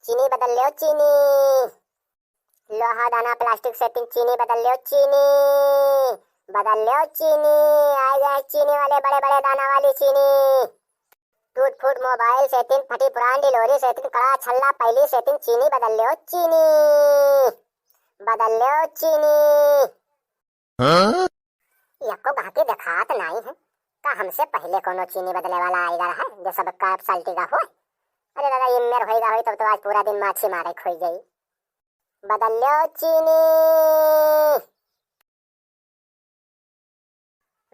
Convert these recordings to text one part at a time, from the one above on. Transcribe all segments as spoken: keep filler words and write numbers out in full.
चीनी बदल ल्यो चीनी। लोहा दाना प्लास्टिक से तिन चीनी बदल ल्यो चीनी। बदल ल्यो चीनी। आइ गए चीनी वाले, बड़े बड़े दाना वाली चीनी। टूट फूट मोबाइल से तिन, फटी पुरान डिलोरी से तिन, कड़ा छल्ला पैली से तिन चीनी बदल ल्यो चीनी। बदल ल्यो चीनी। हाँ? यक्को गाहकी देखात नाई है। का हमसे पहिले कोनो चीनी बदले वाला आइगा रहा, जो सब का पलटी गा होय? अरे दादा, इम्मेर होइगा होई, तब तो आज पूरा दिन माछी मारे खोई जाई। बदल ल्यो चीनी।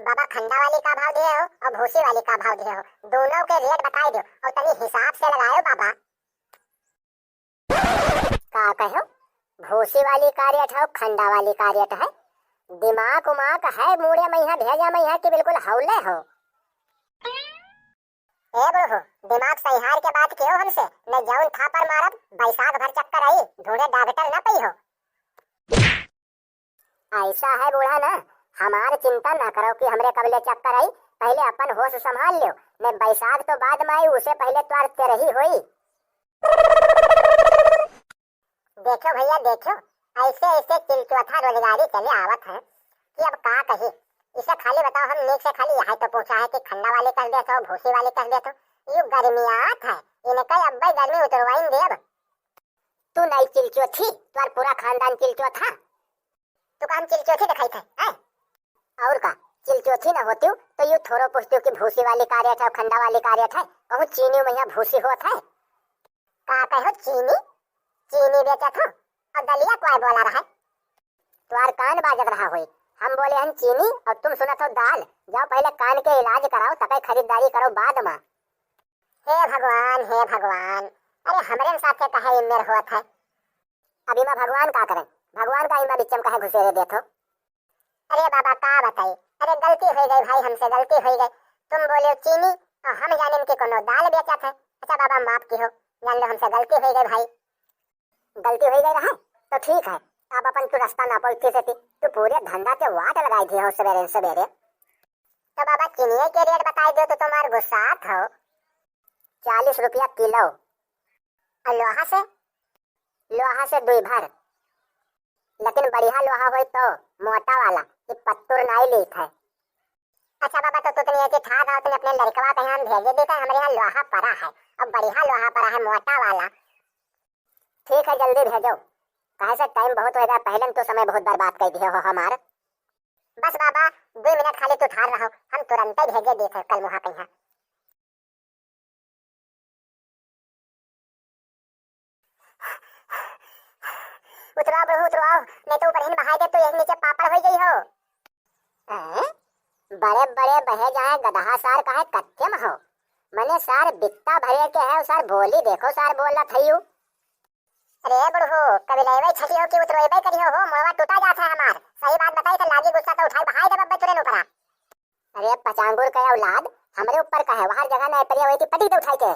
बाबा, खंडा वाली का भाव दिए हो और भूसी वाली का भाव दिए हो, दोनों के रेट बताई दो और तनी हिसाब से लगायो बाबा। का कहो? भूसी वाली का रेट है, खंडा वाली का रेट है? दिमाग उमाग है मूड़े में यहाँ, भेजा में यहाँ कि बिल्कुल हौले हो। ए बुढ़ऊ, दिमाग संहार के बात कियो हमसे, न जौन थापड़ मारब, बैसाख भर चक्कर आई, ढूंढे डॉक्टर न पई हो। ऐसा है बूढ़ा ना, हमार चिंता ना करो कि हमरे कबले चक्कर आई, पहिले अपन होश संभाल ल्यो, ने बैसाख तो बाद में आई, उसे पहिले त्वार तेरही होई। देखो भैया देखो, ऐसे ऐसे चिलचोथा रोजगारी चले आवत है कि अब का कही। इसे खाली बताओ, हम नीक से खाली यही तो पूछा है कि खंडा वाले कह देत हो, भूसी वाले कह देत हो, यू गर्मियात है, इनका अब्बे गर्मी उतरवाइन देब। तू नाई चिलचोथी, त्वार पूरा खानदान चिलचोथा। तू का हम चिलचोथी देखाई थे, हैं? और का, चिलचोथी न होती तो यू थोरो पूछती कि भूसी वाली का रेट है, खंडा वाली का रेट है, कहूँ चीनी में यहाँ भूसी होत है। का कहो चीनी? चीनी बेचत हो और दलिया कोई बोला रहा है? त्वार कान बाजत रहा होई, हम बोले हन चीनी और तुम सुनत हो दाल। जाओ पहिले कान के इलाज कराओ, तबे खरीदारी करो बाद में। हे भगवान, हे भगवान, अरे हमरे साथे काहे इन्नेर होत है? अब इमा भगवान का करें, भगवान का इमा बिच्चम काहे घुसेरे देत हो? अरे बाबा का बताई, अरे गलती होइ गई भाई, हमसे गलती होइ गई। तुम बोले चीनी और हम जानिन कि कोनो दाल बेचत है। अच्छा बाबा माफ किहो, जान लो हमसे गलती होइ गई भाई। गलती होइ गई रहा तो ठीक है, अब अपन तू रास्ता ना पहुँचती से तू पूरे धंधा के वाट लगाई दिए हो सवेरे सवेरे। तो बाबा चीनिये के रेट बताई दो तो तुम्हार गुस्सात हो। चालीस रुपया किलो। और लोहा से? लोहा से दुई भर, लेकिन बढ़िया लोहा होई तो मोटा वाला, ये पत्तुर नाई लीत है। अच्छा बाबा, तो तू तनी ऐसे ठार रहो, तनी अपने लड़कवा के यहाँ भेजे देते, हमरे यहाँ लोहा पड़ा है, अब बढ़िया लोहा पड़ा है, मोटा वाला। ठीक है, जल्दी भेजो, काहे से टाइम बहुत हो गया, पहले तो समय बहुत बर्बाद कर दिए हो हमार। बस बाबा, दो मिनट खाली तू ठार रहो, हम तुरंत ही भेजे देते कल मुहा के यहाँ। उतरवाओ बहू, उतरवाओ, नहीं तो ऊपर ही बहाई दे तो यही नीचे पापड़ हो गई हो। हैं? बड़े बड़े बहे जाए गदहा सार काहे कत्थे में हो? मने सार बित्ता भरे के है, सार बोली देखो, सार बोलत है यू। अरे बुढ़ऊ, कभी लेवे छठी हो कि उतरवेबे करियो हो, मुड़वा टूटा जात है हमार। सही बात बताई तो लागी गुस्सा तो उठाई बहाई देब अब्बे तुरंत ऊपरा। अरे पचांगुर के औलाद, हमरे ऊपर का है, वहार जगह नहीं परिया हुई थी, पटी दे उठाई के।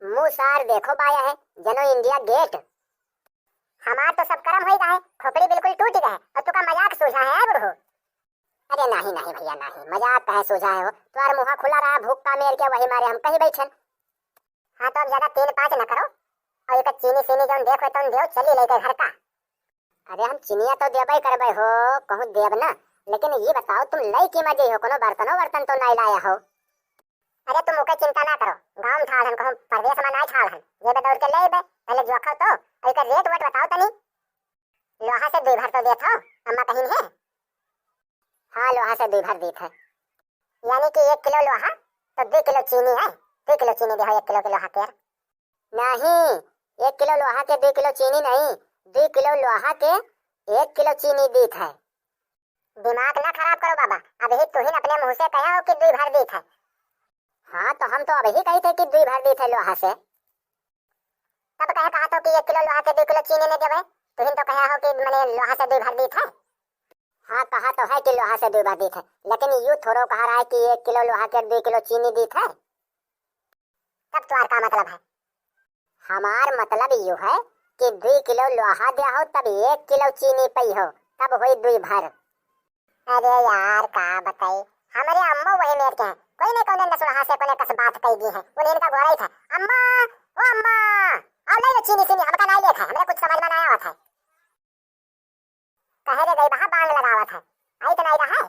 मुंह सार देखो बाया है, जनो इंडिया गेट। हमार तो सब करम होई गए, खोपड़ी बिल्कुल टूट गए, और तुका मजाक सूझा है बुढ़ऊ। अरे नहीं नहीं भैया नहीं, मजाक काहे सूझा है हो, तुम्हार मुंह खुला रहा भूख का मेर के, वही मारे हम कहीं बैठन। हाँ तो अब ज्यादा तीन पाँच न करो, और एक चीनी सीनी जौन देखो तौन देव, चली लेके घर का। अरे हम चिनिया तो देबे करबे हो, कहूँ देब ना, लेकिन ये बताओ तुम लई की मजे हो, कोनो बर्तनो वर्तन तो नहीं लाया हो? अरे तुम ओके चिंता ना करो, गाँव में ठाढ़न कहूँ परदेश में नहीं ठाढ़न, जेबे दौड़ के ले अइबे, पहले जोखो तो, और एकर रेट वेट बताओ तनी। लोहा से दुई भर तो देत हो, अम्मा कहिन है। हाँ लोहा से दुई भर देत है। यानी कि एक किलो लोहा तो दुई किलो चीनी है, दुई किलो चीनी दे हो एक किलो के लोहा के। नहीं, एक किलो लोहा के दुई किलो चीनी नहीं, दुई किलो लोहा के एक किलो चीनी दीत है। दिमाग ना खराब करो बाबा, अबही तुहिन अपने मुंह से कहे हो कि दुई भर दीत है। हाँ, तो हम तो अबही कही थे कि दुई भर दीत है लोहा से। तब कहे कहा तो कि एक किलो लोहा के दुई किलो चीनी नहीं देवे, तुहिन तो कहे हो कि मने लोहा से दुई भर दीत है। हाँ, कहा तो है कि लोहा से दुई भर दीत है, लेकिन यू थोड़ो कहा रहा है कि एक किलो लोहा के दुई किलो चीनी दीत है। तब तुम्हार का मतलब है? हमार मतलब यू है कि दुई किलो लोहा दिया हो तब एक किलो चीनी पई हो, तब होई दुई भर। अरे यार का बताई, हमरे अम्मो वही मेर के हैं, कोई ने कोने नसुड़हा से कोने कस बात कही दी है, उन्हें इनका गोरा ही था। अम्मा, चीनी, चीनी, हमका नाहीं लेत है, हमरे कुछ समझ में नाहीं आवत है। कहे रे गई बहा बांग लगावत है, आई तो नाहीं रहा है।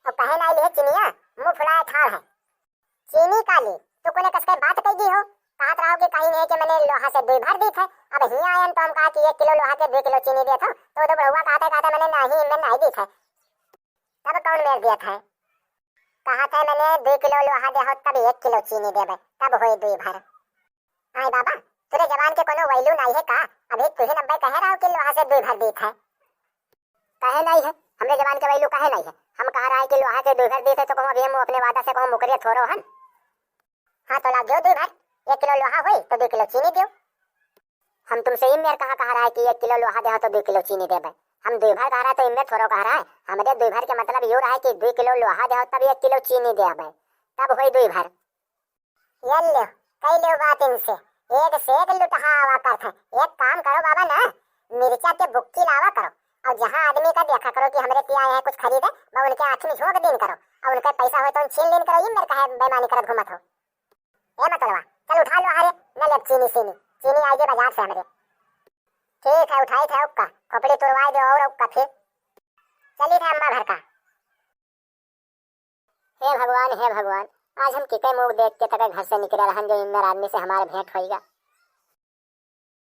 अब कहे नाहीं लिहे चीनिया, मुंह फुलाए ठाड़ है। चीनी काली, तू कोने कस के बात कही दी हो? कहत रहो कि कहीं नहीं कि मैंने लोहा से दुई भर दीत है। अब हियाँ आयन तो हम कहा कि एक किलो लोहा के दुई किलो चीनी देत हो, तो वो तो बुढ़वा कहते कहते मैंने नहीं, मैं नहीं दीत है। तब कौन मेर दियत है? कहत है मैंने दुई किलो लोहा दे हो तब एक किलो चीनी देबे, तब होई दुई भर। आई बाबा, तोरे जबान के कोनो value नाहीं है का? अभी तू ही नब्बे कहे रहो कि लोहा से दुई भर दीत है। काहे नाहीं है? हमरे जबान के value काहे नाहीं है? हम कह रहा है कि लोहा के दुई भर दीत है तो कहूँ अभी हम अपने वादा से कहूँ मुकरिया थोड़ो हन। हाँ तो ला दो दुई भर, एक किलो लोहा होई तो दुई किलो चीनी दो। हम तुमसे ई मेर कहाँ कह रहा है कि एक किलो लोहा दे हो तो दुई किलो चीनी देबे। हम दुई भर कह रहा है तो ई मेर थोड़ो कह रहा है। हमरे दुई भर के मतलब यो रहा है कि दुई किलो लोहा दे हो तब एक किलो चीनी देबे, तब होई दुई भर। ये लो, कई लो बात इनसे, एक से एक लुटहा आवा करत है। एक काम करो बाबा ना, मिर्चा के बुक्की लावा करो, और जहाँ आदमी का देखा करो कि हमरे पिया आए हैं कुछ खरीदे, बा उनके आँख में झोंक दीन करो, और उनके पैसा होय तो छीन लीन करो, ई मेर काहे बेईमानी करत घूमत हो। ए मतलवा, चल उठा लो, अरे न लेब चीनी सीनी, चीनी आइगे बाजार से हमरे। ठीक है, उठाई थे, ओक्का खोपड़ी तुड़वाई दे और ओक्का फिर चली थे अम्मा घर का। हे भगवान, हे भगवान, आज हम किके मुंह देख के तके घर से निकले रहन जो इन्नर आदमी से हमार भेंट होइगा।